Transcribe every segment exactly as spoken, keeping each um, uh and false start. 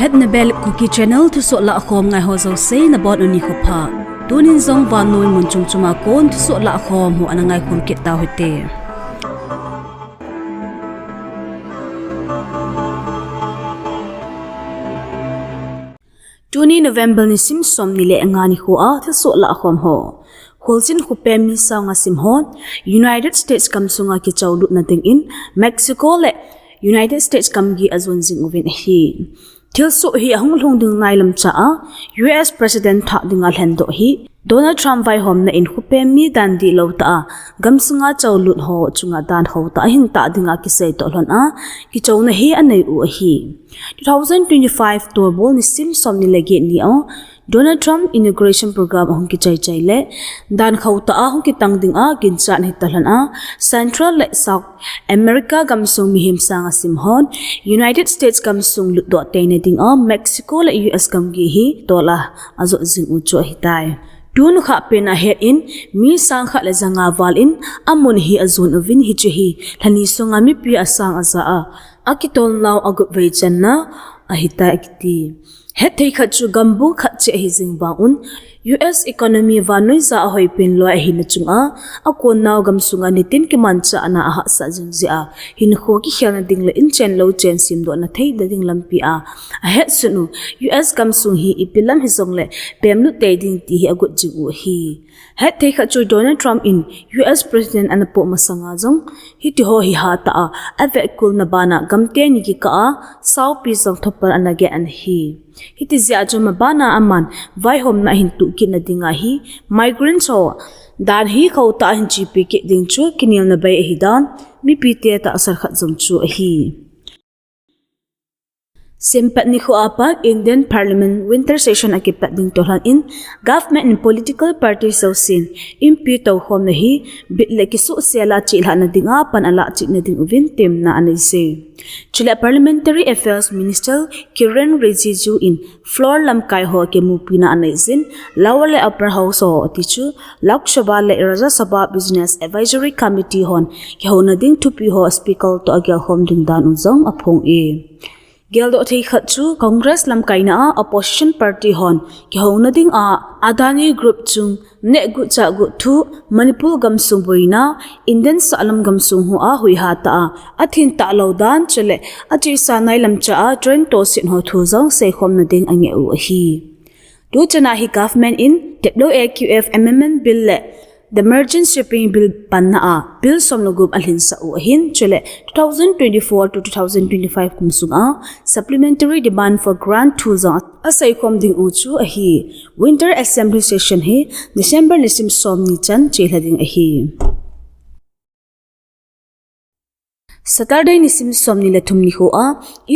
Hetna Bel Kuki Channel thusoh lahkhom ngai ho jouse nabonun nikho pha. Tunin jong vannoi mun chom choma kon thusoh lahkhom ho ana ngaikhom kit tau hite. Tuni November nisim somni le nga nikho a thusoh lahkhom ho. Kholchil khopem mi sang nga sim hon United States gamsunga kichollutna dingin Mexico le United States gamgi ajon jing uvin ahi. Thilsoh hi ahung lhung ding nailam cha a, U S President thah dinga lhendoh hi Donald Trump vaihomna in khopem mi dan dihlou tah a gamsunga chollut ho chunga dan khotah a hintah dinga kiseidoh lhon a, kichouna hi anei u ahi. Two thousand twenty-five Tolbol nisim somni le get ni a Donald Trump inauguration program ahung kichai chai le dan khotah a hung kitang dinga ginchat hita lhon a, Central le South America gamsung mihem sang nga sim hon United States gamsung lutdoh teina dinga Mexico le U S gamgi hi tola ajot jing u chu ahitai. Tun khat pen ahet in mi sang khat le ja nga val in amun hi ajon uvin hiche hi lhani sunga mipi asang aja a akitol nau agup vei channa ahitai akiti. Hetthei khat chu gambu khat cheh ahi jing vang un U S economy vannoi ja a hoipen loi ahina chunga akon nau gamsunga nitin kimanchahna ahahsat jing jeh a hinkho kikhelna ding le inchen lou chen simdohna theina ding lampi a ahetsun u U S gamsung hi ipi lam hijongle pemlut tei ding ti hi agot jing u ahi. Hetthei khat chu Donald Trump in U S President ana poh masanga jong hitiho hi hatah a avehkulna bana gamteni kikah a saopi jong thopal ana geh ana hi. Hiti jeh a chu mabana aman vaihomna ahin tuh kitna dinga hi migrants ho dan hi khotah a hin chepi kit ding chu kinelna bei ahidan mipite tahsan khat jong chu ahi. Sempat nikho a pat Indian Parliament winter session akipat ding toh lhon in government in political party jousen inpi toukhomna hi bit le kisuhsel a chelhahna dinga pan alah chehna ding uvin temna anei jin. Chule Parliamentary Affairs Minister Kiren Rijiju in floor lamkai ho kimupina anei jin, Lower le Upper House ho ati chu Lok Sabha le Rajya Sabha Business Advisory Committee hon kihouna ding thupi ho Speaker toh agelkhom ding dan u jong aphong e. Geldoh thei khat chu Congress lamkaina a opposition party hon kihouna dinga Adani Group chung neh gu chah gu thu Manipur gamsung boina Indian sahlam gamsung ho a huiha tah a athin talou dan chule achesa nailam cha a train tohset ho thu jong seikhomna ding angeh u ahi. Tuchana hi government in W A Q F amendment bill le the Merchant Shipping Bill panna a bill som le gup alhinsah u ahin chule two thousand twenty-four to two thousand twenty-five kum sunga supplementary demand for grant thu jong aseikhom ding u chu ahi. Winter Assembly Session hi December nisim somni chan chelha ding ahi. Saturday nisim somni le thum nikho a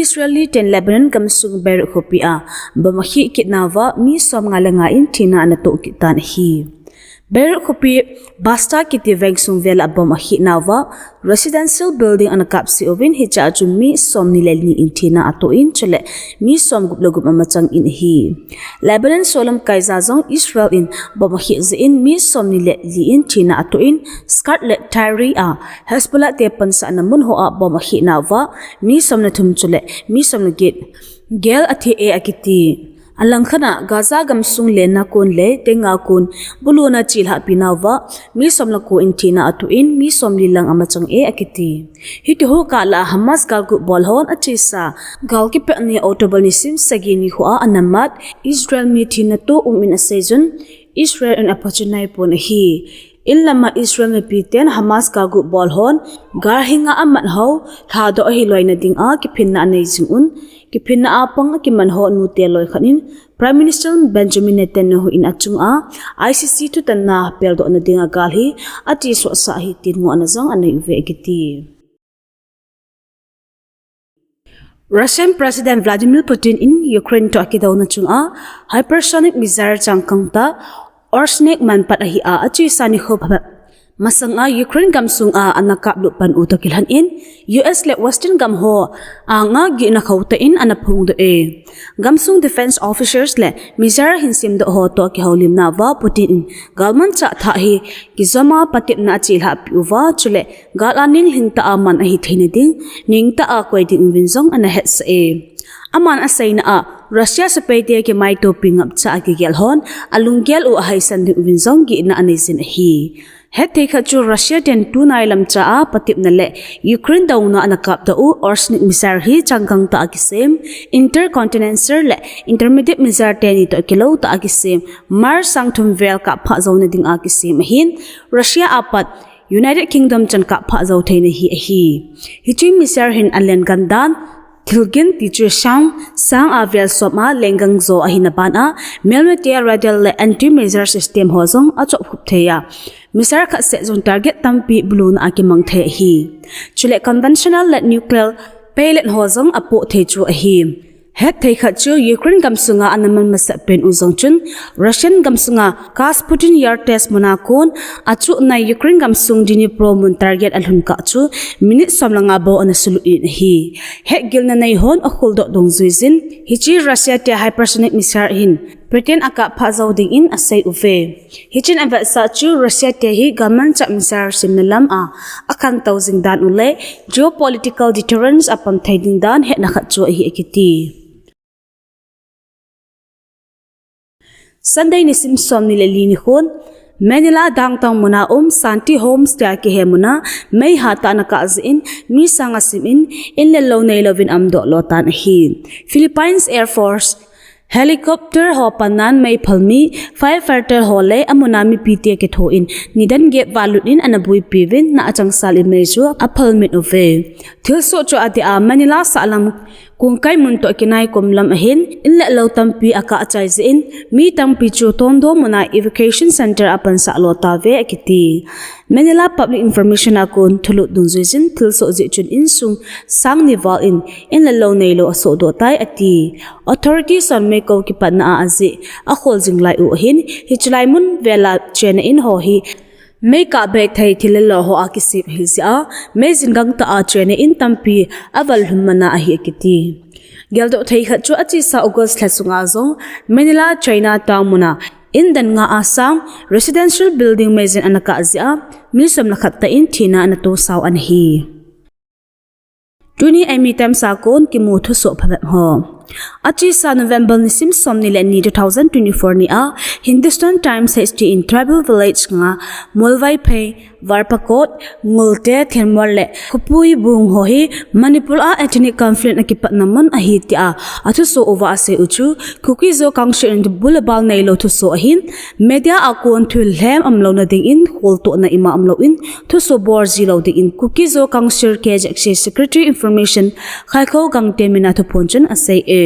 Israeli ten Lebanon gamsung Beirut khopi a bomb akhih kit nauva mi somnga le nga in thina ana toh kit tan ahi. Beirut khopi Basta kiti vengsung vel a bomb akhih nauva residential building ana kapsih uvin hichea chu mi somni le ni in thina atoh in chule mi somgup le gup amachang in ahi. Lebanon solam kaija jong Israel in bomb akhih jeh in mi somni le li in thina atoh in Skat le Tyre a Hezbollah te pansahna mun hoa bomb akhih nauva mi som le thum chule mi som le get gel athi e akiti. Alangkhat a Gaza gamsung lenna kon le tenga kon buluna chelhahpi nauva mi som le ko in thina atoh in mi somli lang amachang e akiti. Hitiho kah lah a Hamas galguh bol hon achesa gal kipehna October nisim sagi nikho a ana mat Israel mi thina toh um in asei jun Israel in aphochai naipon ahi. Inlama Israel mipiten Hamas galguh bol hon gal hinga amat ho lhadoh ahiloina dinga kiphinna anei jing un, kiphinna a pang akiman ho nute loi khat in Prime Minister Benjamin Netanyahu in achunga I C C thutanna peldohna dinga gal hi achesohsah ahi tin ngohna jong anei uve akiti. Russian President Vladimir Putin in Ukraine toh akidouna chunga hypersonic missile changkang tah Orshnik manpat ahi a achesa nikho phabep masanga Ukraine gamsunga ana kaplut pan u toh kilhon in U S le Western gam ho anga gihna khotah in ana phongdoh e. Gamsung defense officers le missile hin semdoh ho toh akihoulimna uva Putin in galmanchah thah hi kijoma patepna achelhahpi uva chule gal a ninglhing tah a man ahitheina ding ningtah a koi ding uvin jong ana hetsah e. Aman aseina a Russia sepaite kimaitopi ngapcha a kigel hon alunggel u ahaisan ding uvin jong gihna anei jin ahi. Hetthei khat chu Russia ten tunai lamcha a patepna le Ukraine douna ana kapdoh u arsenic missile hi changkang tah a kisem, intercontinental le intermediate missile teni toh kilou tah a kisem, March sang thum vel kapphah jouna dinga kisem ahin, Russia a pat United Kingdom chan kapphah jou theina hi ahi. Hiche missile hin alen gandan thilgin tichu sang, sang a vel som a lenggang jo ahina ban a, melmate radar le anti-missile system ho jong achop khup thei a, missile khat seh jong target tampi buluna a kimang thei ahi. Chule conventional le nuclear pellet ho jong apoh thei chu ahi. Hetthei khat chu Ukraine gamsunga ana man masat pen u jong chun, Russian gamsunga Kasputin Yar test muna kon achuh nai Ukraine gamsung Dnipro mun target alhun kah chu minute som le nga bou ana sulut in ahi. Hetgilna nei hon akholdoh dungjuijin, hiche Russia te hypersonic missile hin Britain a kapphah jou dingin asei uve. Hichun avetsah chu Russia te hi galmanchah missile semna lam a akhangtou jing dan u le geopolitical deterrence apang thei ding dan hetna khat chu ahi akiti. Sunday nisim somni le li nikhon Manila downtown muna um Santi Homes tia kihe muna mei hatah ana kah jeh in mi sang asim in, in le lou neilouvin aumdoh lo tan ahi. Philippines Air Force helicopter ho pannan mei phalmi firefighter ho le amuna mipite kitho in nidan gep val lut in ana buipi uvin na achangsal in mei chu aphalmit uve. Thilsoh chu adeh a Manila sahlam Kongkai mun toh kinai kom lam ahin, in le lou tampi akah chai jeh in, mi tampi chu Tondo muna evacuation center a pansah lo tauve akiti. Manila Public Information a kon thulut dungjuijin thilsoh jeh chun insung sang ni val in, in le lou neilou asohdoh tai ati. Authorities hon meikou kipatna a ajeh akhol jing lai u ahin, hiche lai mun vela chena in ho hi mei kah bei thei thil le lo ho a kisem ahi jeh a, mei jin gangtah a chena in tampi aval lhum mana ahi akiti. Geldoh thei khat chu achesa August lha sunga jong Manila Chinatown muna in dan nga a sang residential building mei jin ana kah jeh a mi som le khat tah in thina ana tosau ana hi. Tuni eimi Times a kon kimu thusoh phabep ho. Achesa November nisim somni le ni two thousand twenty-four ni a Hindustan Times H T in tribal village nga Molvaiphei, Varpakot, Ngulte, Thenmol le Khupui Bung ho hi Manipur a ethnic conflict akipatna mun ahi tia athusoh uva asei u chu Kuki-Zo Council in bulabal neilou thusoh ahin, media a kon thulhem umlouna dingin kholtohna ima umlou in thusoh bol jilou dingin Kuki-Zo Council K Z C Secretary Information Khaikho Gangte mina thuphon chun asei e.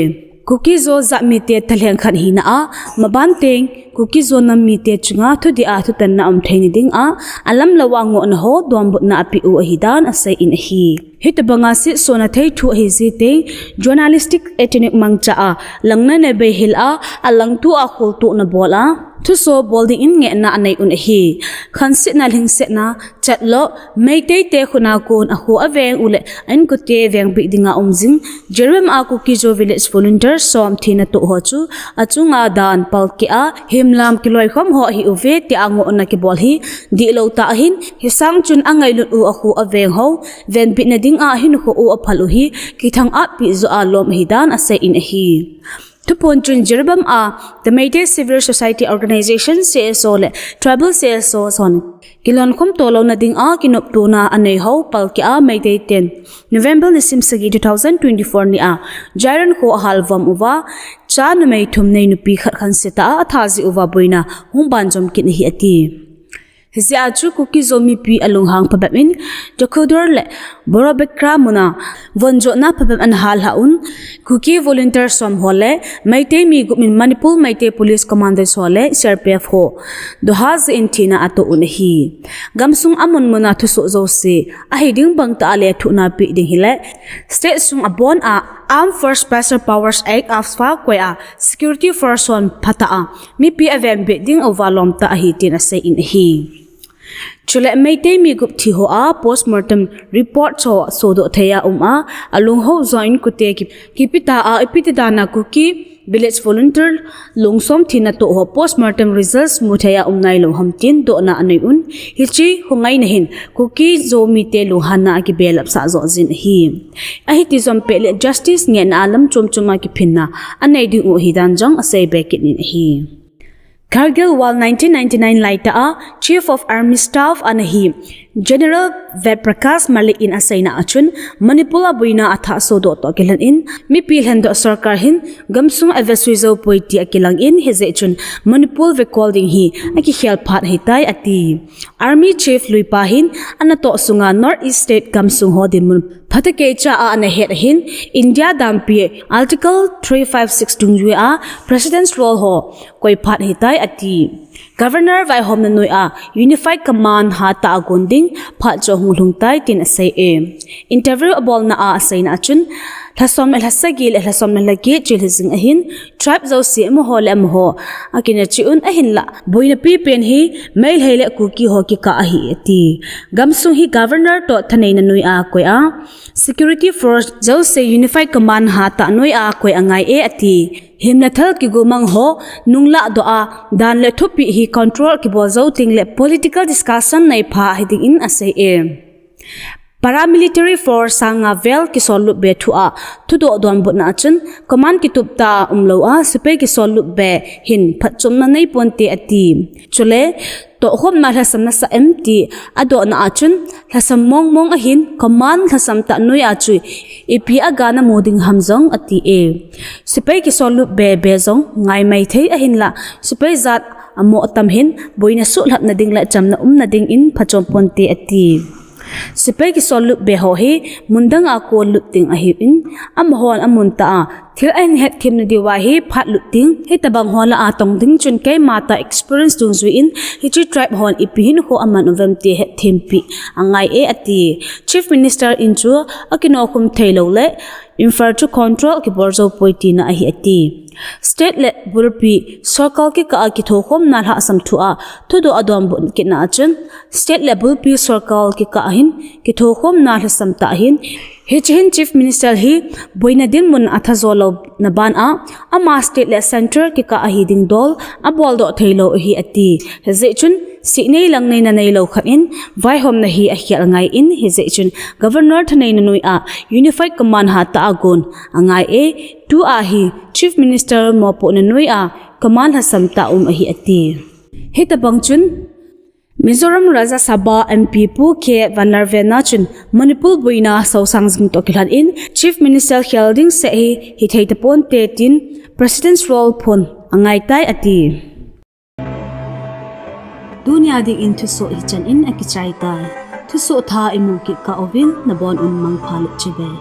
Kuki-Zo jat mite thalheng khat hina a, maban teng Kuki-Zo nam mite chunga thudih a thutanna um theina dinga, alamlou a ngohna ho donbutna apeh u ahi dan asei in ahi. Hitobanga sitsohna thei thu ahi jiteng, journalistic ethnic mangcha a, langna nei bei hil a, alangtu a kholtohna bol a, thusoh bol dingin ngehna anei un ahi. Khansetna, lhingsetna, chatloh, Meitei te khut a kon akho aveng u le a inkote vengbit dinga um jing, Jiribam a Kuki-Zo Village Volunteer som thina toh ho chu achunga dan palkeh a, himlam kiloikhom ho ahi uve tia ngohna kibol hi dihlou tah ahin, hisang chun angailut u akho aveng ho venbitna dinga hinkho u aphal u hi kithang-at pi joh a lom ahi dan asei in ahi. Thuphon chun Jiribam a The Meitei Civil Society Organization, C S O le Tribal C S O hon kilonkhom tolouna dinga kinoptona anei ho palkeh a Meitei ten November nisim sagi two thousand twenty-four ni a Jairon kho ahalvom uva, cha numei thum nei nupi khat khansetna a atha jeh uva boina hung banjom kit ahi ati. Hijeh a chu Kuki-Zo mipi alunghang phabep in, Jakhudur le Borobekra muna vonjotna phabep ana hal lhah un, Kuki volunteer som ho le Meitei mi gup in Manipur Meitei Police Commandos ho le C R P F ho doha jeh in thina atoh un ahi. Gamsung amun muna thusoh jouse ahi ding bangtah a lethuhna peh ding hile, state sung abon a Armed Force Special Powers Act, AFSPA koi a security force hon phatah a mipi avenbit ding uva lomtah ahi tin asei in ahi. Chule Meitei mi gup thi ho a postmortem report ho sodoh thei a um a, alung ho jong inkote ki, kipeta a, ipi ti dan a Kuki Village volunteer lungsom thina toh ho postmortem results muthei a um nailou ham tin dohna anei un, hiche hungaina hin Kuki Zo mite lunghanna akibelap sah joh jin ahi. Ahiti jong pet le justice ngehna a lam chom chom a kiphinna anei ding u ahi dan jong asei be kit in ahi. Kargil War nineteen ninety-nine laitah a Chief of Army Staff ana hi General Ved Prakash Malik in aseina achun, Manipur a boina athah sodoh toh kilhon in, mipi lhendoh sorkar hin gamsung avesui jou poi ti akilang in, hijeh chun Manipur vekol ding hi akikhel phat ahitai ati. Army Chief Luipa hin anatoh sunga North East State gamsung ho dinmun phatecha a anahet ahin, India dampi Article three five six dungjui a President's Rule ho koi phat ahitai ati. Governor vaihomna noiya Unified Command hatah a gon ding phat chu ahung lhung tai tin asei e. Interview abolna a aseina achun, lhasom le lhasagi le lhasom le lhaget chilhing jing ahin, tribe jouse amaho le amaho akinah cheh un ahinlah, boina pipen hi Meitei le Kuki ho kikah ahi ati. Gamsung hi Governor toh thaneina noiya koi a, Security Force jouse Unified Command hatah noiya koi angai e ati. Himna thal kigumang ho nunglah doh a, dan le thupeh hi control kibol jou teng le political discussion neipha hiding in asei e. Paramilitary force sanga vel kisollut be thu a thudoh donbutna achun command kitup tah a umlou a sepai kisollut be hin phatchomna neiponte ati. Chule tohkhomna lhasam nasah em ti adohna achun lhasam mong mong ahin command lhasam tah noiya chu ipi aga namu ding ham jong ati e. Sepai kisollut be be jong ngai maithei ahinlah sepai jat amoh tam hin boina suhlhapna ding le chamna umna ding in phachom ponte ati. Sepai kisollut be ho hi mun dang a konlut ding ahin, amahon amun tah a thil ahin hetthemna diuva hi phatlut ding, hitobang ho lah a tong ding chun keima tah experience dungjui in hiche tribe hon ipi hinkho aman uvem ti hetthempeh angai e ati. Chief Minister in chu akinokhum theilou le Imphal chu control kibol jou poi tina ahi ati. State le bulpi sorkar kikah a kithokhomna lhasam thu a thudoh adonbut kitna achun, state le bulpi sorkar kikah hin kithokhomna lhasam tah ahin, hiche hin Chief Minister hi boina dinmun athajo louna ban a, ama state le centre kikah a hiding dol aboldoh theilou ahi ati. Hijeh chun seineilangneina neilou khat in vaihomna hi akhel ngai in, hijeh chun Governor thaneina noiya Unified Command hatah a gon angai e, tua hi Chief Minister mopohna noiya command lhasam tah um ahi ati. Hitobang chun Mizoram Rajya Sabha M P Pu K Vanlalvena chun Manipur boina sosang jing toh kilhon in Chief Minister khel ding seh hi hithei taponte tin President's Rule phon angaitai ati. Tunia dingin thusoh hichan in akichaitai. Thusoh thah imu kit kah uvin nabon un mangpha le chibai.